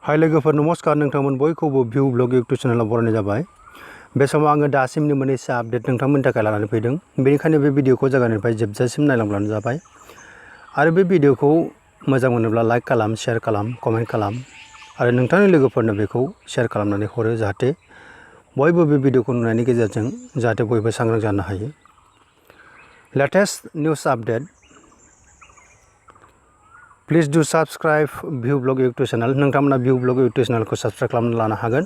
हाय लोगोफोर नमस्कार नोंथांमोन बयखौबो भिउ ब्लग इउटुब चेनेलाव बरायनाय जाबाय। बे समाव आङो दासिमनि मोननैसो आपडेट नोंथांमोननि थाखाय लानानै फैदों। बेनिखायनो बे भिडिअखौ जागायनायनिफ्राय जोबजासिम नायलांब्लानो जाबाय। आरो बे भिडिअखौ मोजां मोनोब्ला लाइक खालाम, शेयार खालाम, कमेन्ट खालाम आरो नोंथांनि लोगोफोरनो बेखौ शेयार खालामनानै हरो जाहाथे बयबो बे भिडिअखौ नुनायनि गेजेरजों जाहाथे बयबो सांग्रां जानो हायो। Latest news update please do subscribe view blog YouTube channel. नोंथांमोना भिउ ब्लग इउटुब चेनेलखौ सब्सक्राइब खालामना लानो हागोन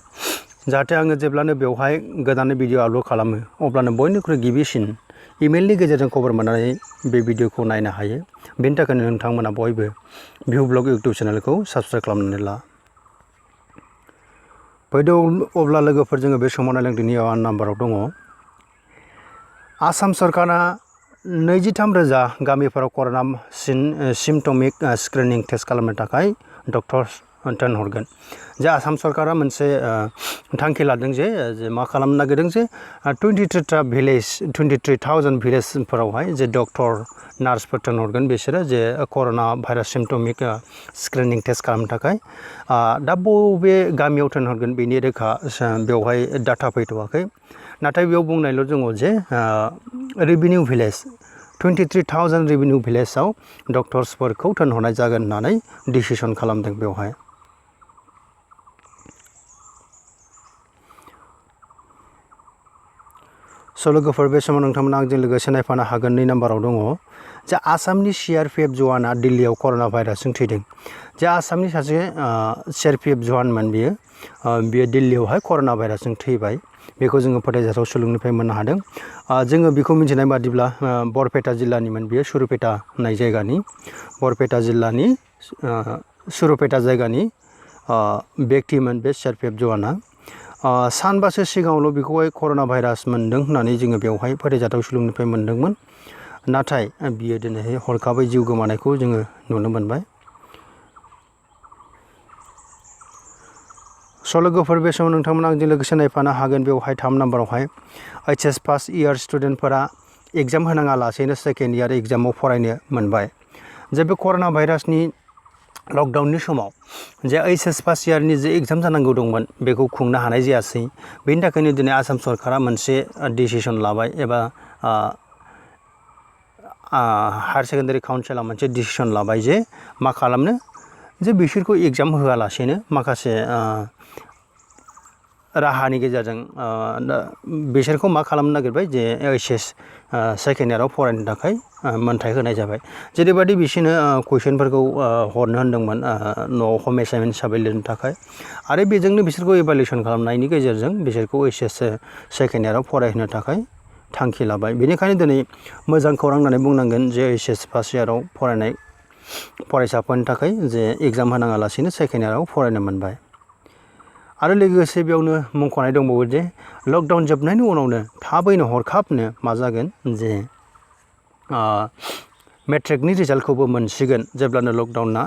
जाहाथे आङो जेब्लानो बेवहाय गोदान भिडिअ आपल'ड खालामो अब्लानो बयनिख्रुइ गिबिसिन इमेलनि गेजेरजों खबर मोननानै बे भिडिअखौ नायनो हायो। बेनि थाखायनो नोंथांमोना बयबो भिउ ब्लग इउटुब चेनेलखौ सब्सक्राइब खालामनानै ला। फैदो अब्ला लोगोफोर जोङो बे समाव नायलांदिनि नाम्बाराव दङ। आसाम सरकारा 23,000 गामिफोराव करोना सिम्पटमिक स्क्रिनिं टेस्ट खालामनो थाखाय डक्टर थिनहरगोन। जे आसाम सरकारा मोनसे थांखि लादों जे मा खालामनो नागिरदों जे 23,000 भिलेजफोरावहाय जे डक्टर नार्सफोर थिनहरगोन बिसोरो जे करोना भाइरास सिम्पटमिक स्क्रिनिं टेस्ट खालामनो थाखाय। दा बबे गामियाव थिनहरगोन बेनि रोखा बेवहाय डाटा फैथ'वाखै। नाथाय बेयाव बुंनायल' दङ जे रेभिनिउ भिलेज 23,000 रेभिनिउ भिलेजाव डक्टर्सफोरखौ थिनहरनाय जागोन होननानै डिसिसन खालामदों बेवहाय। स' लोगोफोर बे समाव नोंथांमोना आंजों लोगोसे नायफानो हागोन। 2 नाम्बाराव दङ जे आसामनि CRPF जवाना दिल्लीयाव करोना भाइरासजों थैदों। जे आसामनि सासे CRPF जवानमोन बियो दिल्लीयावहाय करोना भाइरासजों थैबाय। बेखौ जोङो फोथायजाथाव सुलुंनिफ्राय मोननो हादों। जोङो बेखौ मिथिनाय बादिब्ला बरपेटा जिल्लानिमोन बियो, सुरुपेटा होननाय जायगानि बरपेटा जिल्लानि सुरुपेटा जायगानि व्यक्तिमोन बे CRPF जवाना। सानबासो सिगाङावल' बेखौहाय करोना भाइरास मोनदों होननानै जोङो बेवहाय फोथायजाथाव सुलुंनिफ्राय मोनदोंमोन। नाथाय बियो दिनैहाय हरखाबै जिउ गोमानायखौ जोङो नुनो मोनबाय। स' लोगोफोर बे समाव नोंथांमोना आंजों लोगोसे नायफानो हागोन। बेवहाय 3 नाम्बारावहाय HS फार्स्ट इयार स्टुडेन्टफोरा एग्जाम होनाङा लासेनो सेकेन्ड इयार एग्जामाव फरायनो मोनबाय। जे बे करोना भाइरासनि लकडाउननि समाव जे HS फार्स्ट इयारनि जे एग्जाम जानांगौ दंमोन बेखौ खुंनो हानाय जायासै। बेनि थाखायनो दिनै आसाम सरकारा मोनसे डिसिसन लाबाय एबा हायार सेकेन्डारि काउन्सिला मोनसे डिसिसन लाबाय जे मा खालामनो जे बिसोरखौ एग्जाम होआलासेनो माखासे राहानि गेजेरजों बिसोरखौ मा खालामनो नागिरबाय जे HS सेकेन्ड इयाराव फरायनो थाखाय मोन्थाय होनाय जाबाय। जेरैबायदि बिसोरनो कुइसनफोरखौ हरनो होन्दोंमोन न'आव हम एसाइनमेन्ट हिसाबै लिरनो थाखाय आरो बेजोंनो बिसोरखौ इभालुएसन खालामनायनि गेजेरजों बिसोरखौ HS सेकेन्ड इयाराव फरायहोनो थाखाय थांखि लाबाय। बेनिखायनो दिनै मोजां खौरां होननानै बुंनांगोन जे HS फार्स्ट इयाराव फरायनाय फरायसाफोरनि थाखाय जे एग्जाम होनाङालासिनो सेकेन्ड इयाराव फरायनो मोनबाय। आरो लोगोसे बेयावनो मुंख'नाय दंबावो जे लकडाउन जोबनायनि उनावनो थाबैनो हरखाबनो मा जागोन जे मेट्रिकनि रिजाल्टखौबो मोनसिगोन। जेब्लानो लकडाउना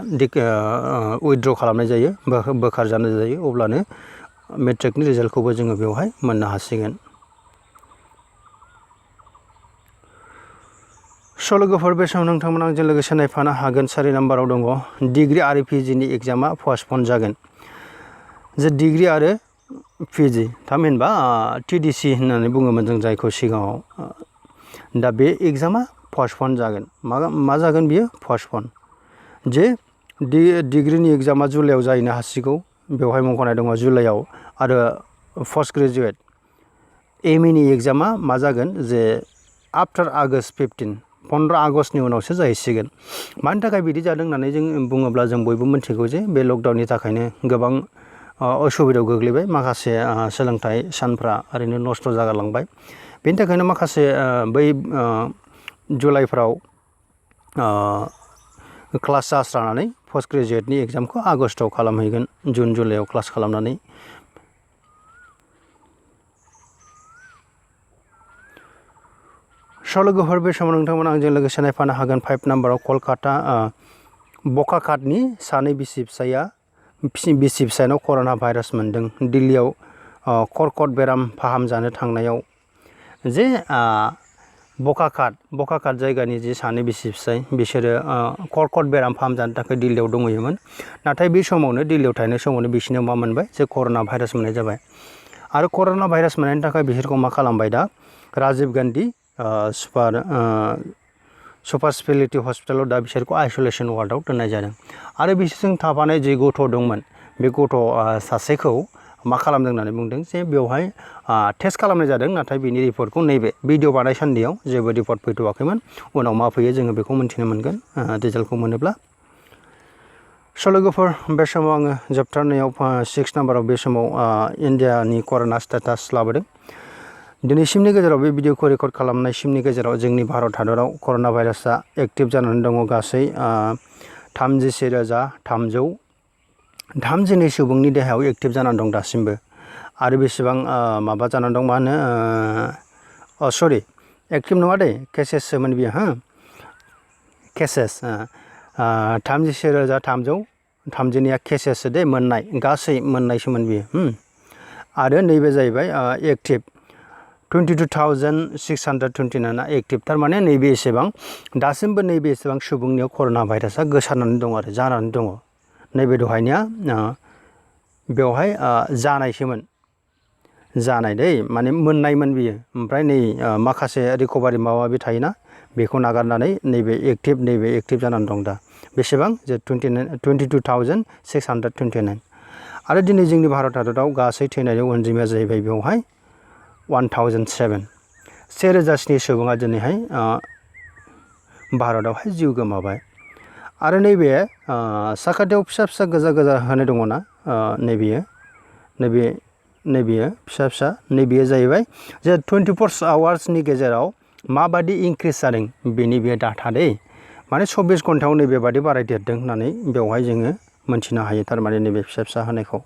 उइथड्र खालामनाय जायो बोखारजानाय जायो अब्लानो मेट्रिकनि रिजाल्टखौबो जोङो बेवहाय मोननो हासिगोन। स' लोगोफोर बे समाव नोंथांमोना आंजों लोगोसे नायफानो हागोन। 4 नाम्बाराव दङ डिग्री आरो PGनि एग्जामा पस्टपन जागोन। जे डिग्री आरो PG थामहिनबा TDC होननानै बुङोमोन जों जायखौ सिगाङाव। दा बे एग्जामा पस्टपन जागोन। मा जागोन बियो पस्टपन। जे डिग्रीनि एग्जामा जुलाइआव जाहैनो हासिगौ बेवहाय मुंख'नाय दङ जुलाइआव। आरो पोस्ट ग्रेजुवेट MAनि एग्जामा मा जागोन जे आफ्टार आगस्ट 15 आगस्टनि उनावसो जाहैसिगोन। मानि थाखाय बिदि जादों होननानै जों बुङोब्ला जों बयबो मिथिगौ जे बे लकडाउननि थाखायनो गोबां असुबिदायाव गोग्लैबाय। माखासे सोलोंथाइ सानफ्रा ओरैनो नस्थ' जागारलांबाय। बेनि थाखायनो माखासे बै जुलाइफ्राव क्लास जास्रानानै पोस्ट ग्रेजुवेटनि एग्जामखौ आगस्टआव खालामहैगोन। जुन जुलाइआव क्लास खालामनानै। स' लोगोफोर बे समाव नोंथांमोना आंजों लोगोसे नायफानो हागोन। 5 नाम्बाराव कलकाता बकाखातनि सानै बिसि फिसायनाव करोना भाइरास मोनदों। दिल्लीयाव कर्कट बेराम फाहामजानो थांनायाव जे बकाखात जायगानि जि सानै बिसि फिसाय बिसोरो कर्कट बेराम फाहामजानो थाखाय दिल्लीयाव दंहैयोमोन। नाथाय बे समावनो दिल्लीयाव थानाय समावनो बिसोरनियाव मा मोनबाय जे कर'ना भाइरास मोननाय जाबाय आरो कर'ना भाइरास मोननायनि थाखाय बिसोरखौ मा खालामबाय दा राजीव गान्धी सुपार स्पेशलिटी हस्पिटालाव दा बिसोरखौ आइसोलेसन वार्डआव दोननाय जादों आरो बिसोरजों थाफानाय जि गथ' दंमोन बे गथ' सासेखौ मा खालामदों होननानै बुंदों जे बेवहाय टेस्ट खालामनाय जादों नाथाय बिनि रिपर्टखौ नैबे भिडिअ बानायसान्दियाव जेबो रिपर्ट फैथ'वाखैमोन उनाव मा फैयो जोङो बेखौ मिन्थिनो मोनगोन रिजाल्टखौ मोनोब्ला। स' लोगोफोर बे समाव आङो जोबथारनायाव 6 नाम्बाराव बे समाव इन्डियानि कर'ना स्टेटास लाबोदों। दिनैसिमनि गेजेराव बे भिडिअखौ रेकर्ड खालामनायसिमनि गेजेराव जोंनि भारत हादराव कर'ना भाइरासआ एक्टिभ जानानै दङ गासै 31,332 सुबुंनि देहायाव एक्टिभ जानानै दं दासिमबो आरो बेसेबां माबा जानानै दं मा होनो सरि एक्टिभ नङा दे केसेससोमोन बियो केसेस 31,330निया केसेससो दे मोननाय गासै मोननायसोमोन बियो आरो नैबे जाहैबाय एक्टिभ 22,629 एक्टिभ थारमाने नैबे एसेबां दासिमबो नैबे एसेबां सुबुंनियाव कर'ना भाइरासआ गोसारनानै दं आरो जानानै दङ। नैबे दहायनिया बेवहाय जानायसोमोन जानाय दै माने मोननायमोन बियो ओमफ्राय नै माखासे रिकभारि माबा माबि थायोना बेखौ नागारनानै नैबे एक्टिभ जानानै दं दा बेसेबां जे 22,629 आरो दिनै जोंनि भारत हादराव गासै थैनायनि अनजिमाया जाहैबाय बेवहाय 1,007 1007 सुबुङा दिनैहाय भारतआवहाय जिउ गोमाबाय आरो नैबे साखाथियाव फिसा फिसा गोजा होनाय दङ ना नैबेयो फिसा नैबेयो जाहैबाय जे 24 आवार्सनि गेजेराव माबादि इंक्रिज जादों बेनि बे डाटा दै माने 24 घन्टायाव नैबेबादि बारायदेरदों होननानै बेवहाय जोङो मोनथिनो हायो थारमाने नैबे फिसा होनायखौ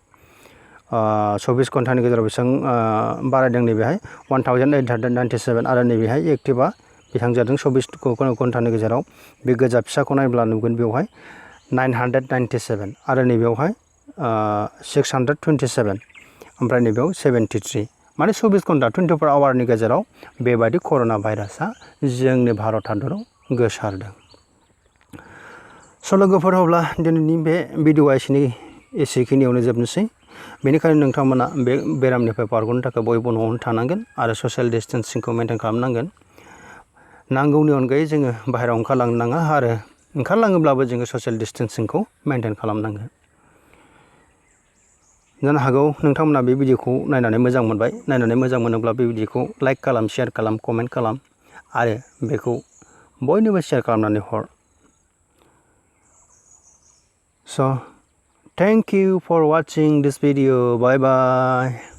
24 घन्टानि गेजेराव बेसेबां बारायदों नैबेहाय 1,897 आरो नैबेहाय एक्टिभा बेसेबां जादों 24 घन्टानि गेजेराव बे गोजा फिसाखौ नायब्ला नुगोन बेवहाय 997 आरो नैबेयावहाय 627 ओमफ्राय नैबेयाव 73 माने 24 घन्टा 24 आवारनि गेजेराव बेबायदि कर'ना भाइरासआ जोंनि भारत हादराव गोसारदों। स' लोगोफोर अब्ला दिनैनि बे भिडिअआ एसेखिनियावनो जोबनोसै बेनिखायनो नोंथांमोना बे बेरामनिफ्राय बारग'नो थाखाय बयबो न'आवनो थानांगोन आरो ससियेल डिस्टेन्सिंखौ मेनटेन खालामनांगोन। नांगौनि अनगायै जोङो बाहेरायाव ओंखारलांनो नाङा आरो ओंखारलाङोब्लाबो जोङो ससियेल डिस्टेन्सिंखौ मेनटेन खालामनांगोन। जानो हागौ नोंथांमोना बे भिडिअखौ नायनानै मोजां मोनबाय नायनानै मोजां मोनोब्ला बे भिडिअखौ लाइक खालाम शेयार खालाम कमेन्ट खालाम आरो बेखौ बयनोबो शेयार खालामनानै हर। So thank you for watching this video. Bye bye.